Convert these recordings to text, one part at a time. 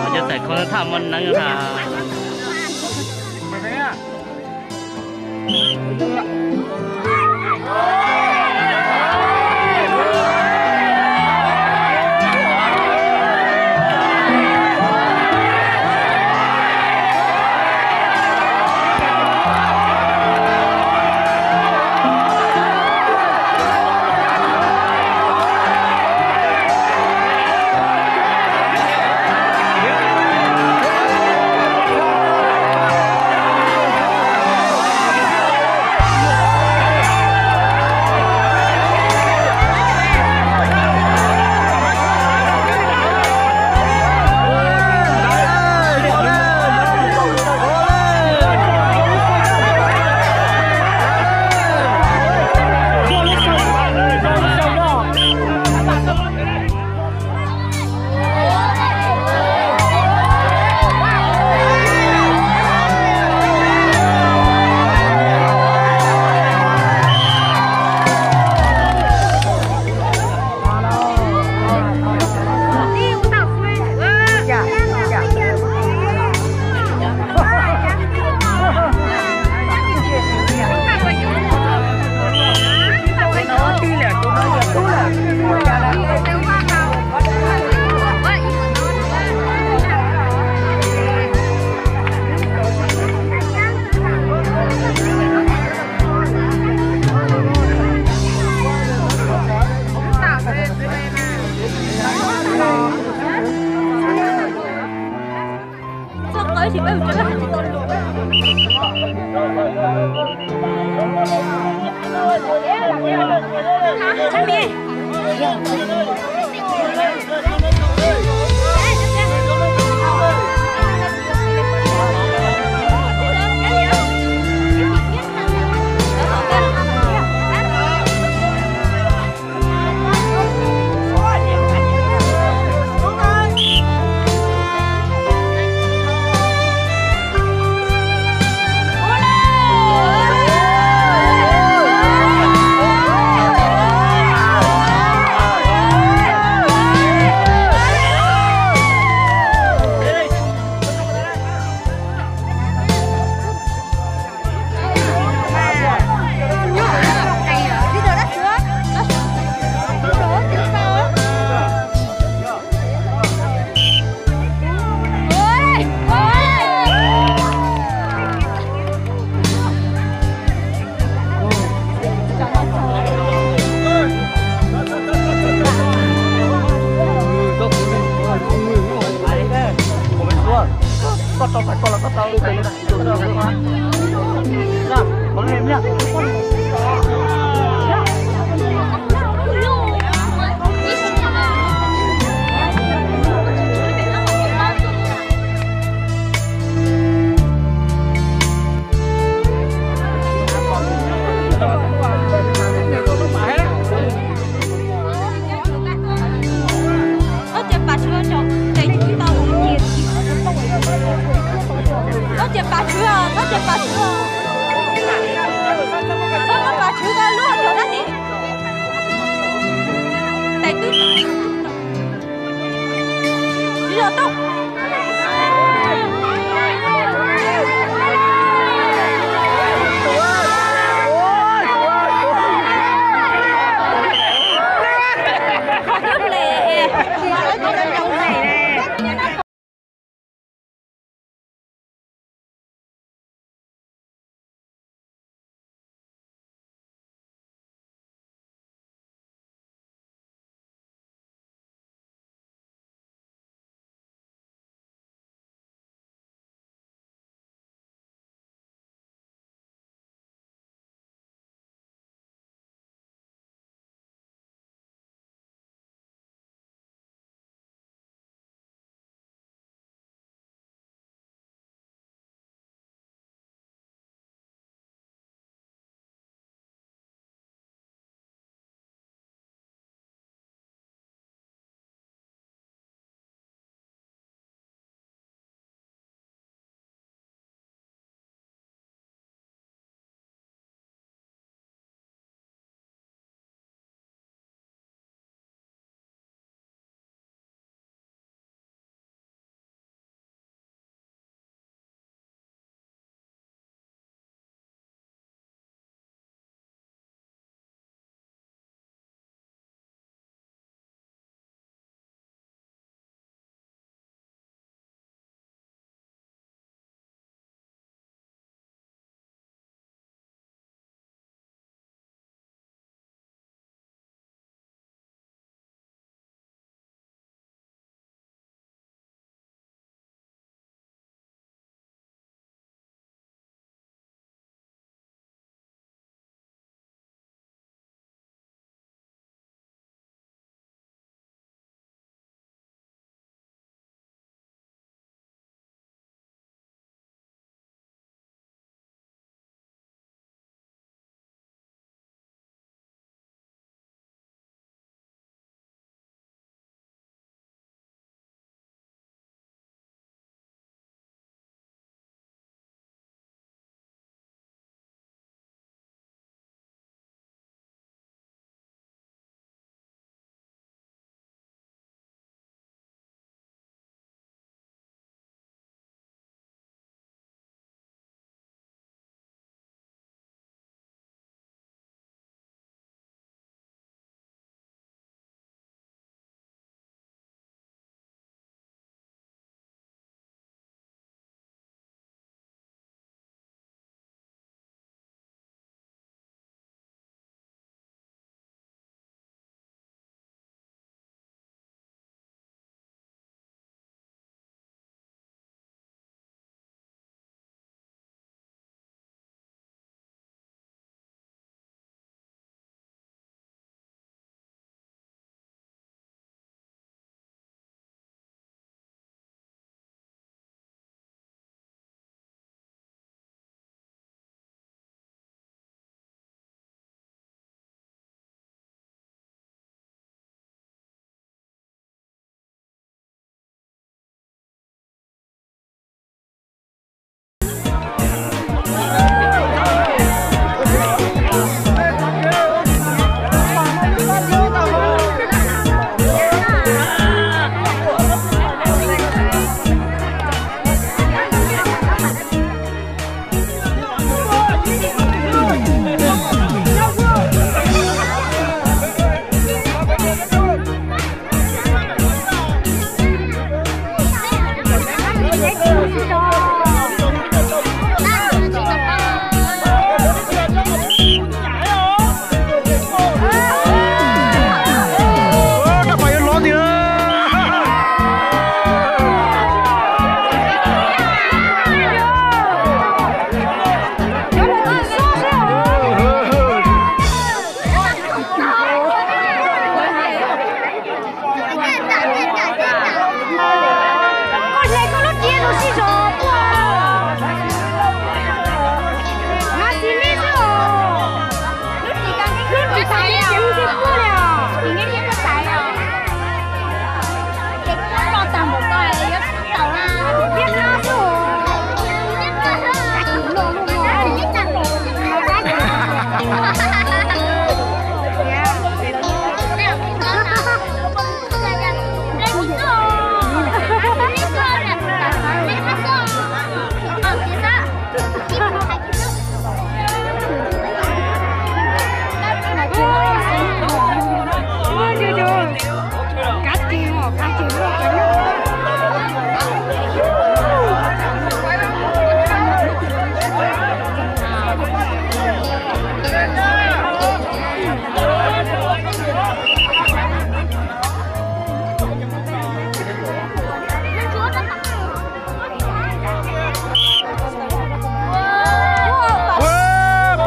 Cov txais khau thaj muaj neeg na.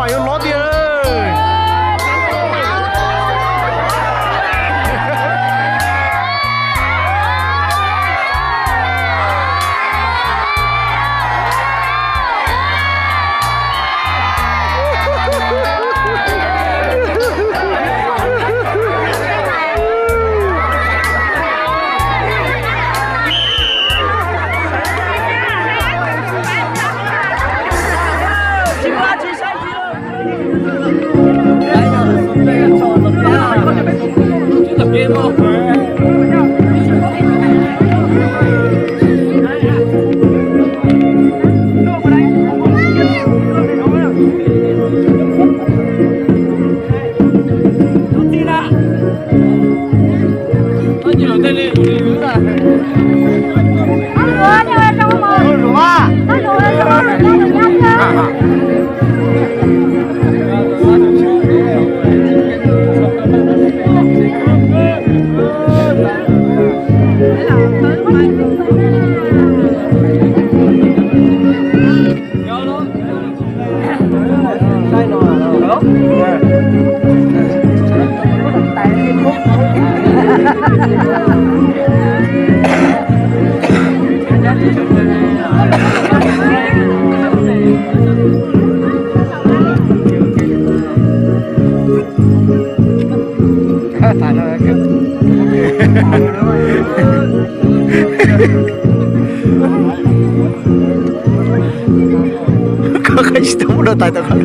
Pam yuav lov tiag. Koj qhia tsis tau mus rau tais tau qhov.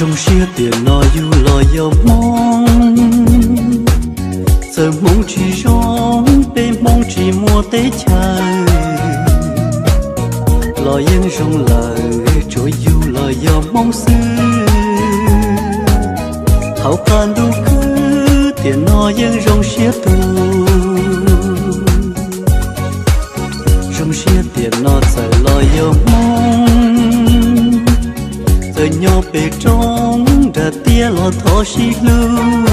Zoo siab tiam no yug los yog Hmoob, txawm Hmoob tsis zoo, peb Hmoob tsis muaj teb chaws, los yeej zoo lawm, tsuas yug los yog Hmoob xwb. Hauv qab ntuj khwb tiam no yeej zoo siab tuag. Zoo siab tiam no txawm los yog Hmoob, txawm nyob pem roob nram tiaj los thov sib hlub.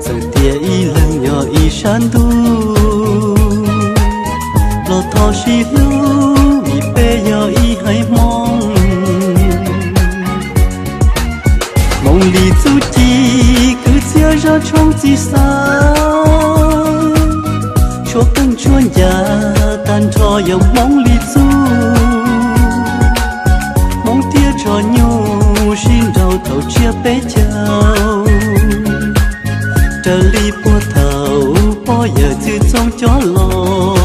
Txawm tias ib leeg nyob ib sab ntuj, los thov sib hlub vim peb yog ib haiv Hmoob. Hmoov li txuj ci kwv txhiaj zaj tshoob txij xav, tshuaj qeej tshuaj ncas tag nrho yog Hmoob li txuj. Hmoob thiaj tshua nyuj sib nraus thaum tsiab peb caug, raws li puag thaum pog yawm txwv txoov cov los.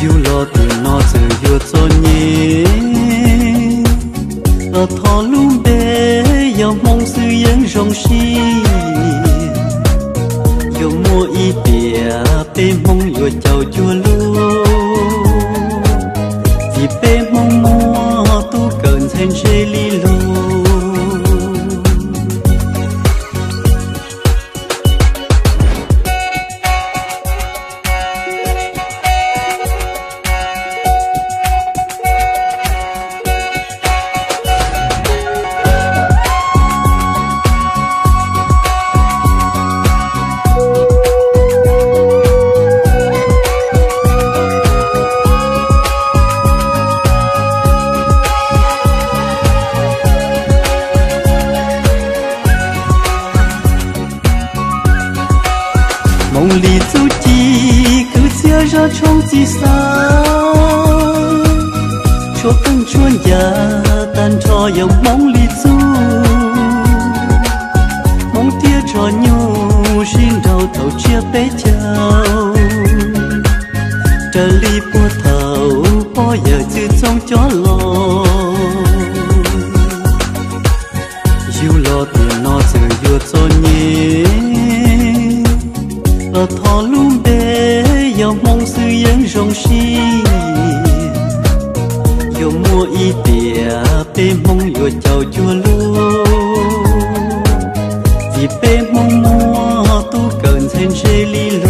Yug los tiam no txawm yuav txom nyem, los thov lub npe yog Hmoob xwb yeej zoo siab. Yuav muaj ib tiam peb Hmoob yuav caum cuag luag, vim peb Hmoob muaj tub kawm ntxhais ntse li luag. Hmoov li txuj ci kwv txhiaj zaj tshoob txij xav, tshuaj qeej tshuaj ncas tag nrho yog Hmoob li txuj. Hmoob thiaj tshua nyuj sib nraus thaum tsiab peb caug, raws li puag thaum pog yawm txwv txoov cov los. Yug los tiam no txawm yuav txom nyem, los thov lub npe yog Hmoob xwb yeej zoo siab. Yuav muaj ib tiam peb Hmoob yuav caum cuag luag, vim peb Hmoob muaj tub kawm ntxhais ntse li luag.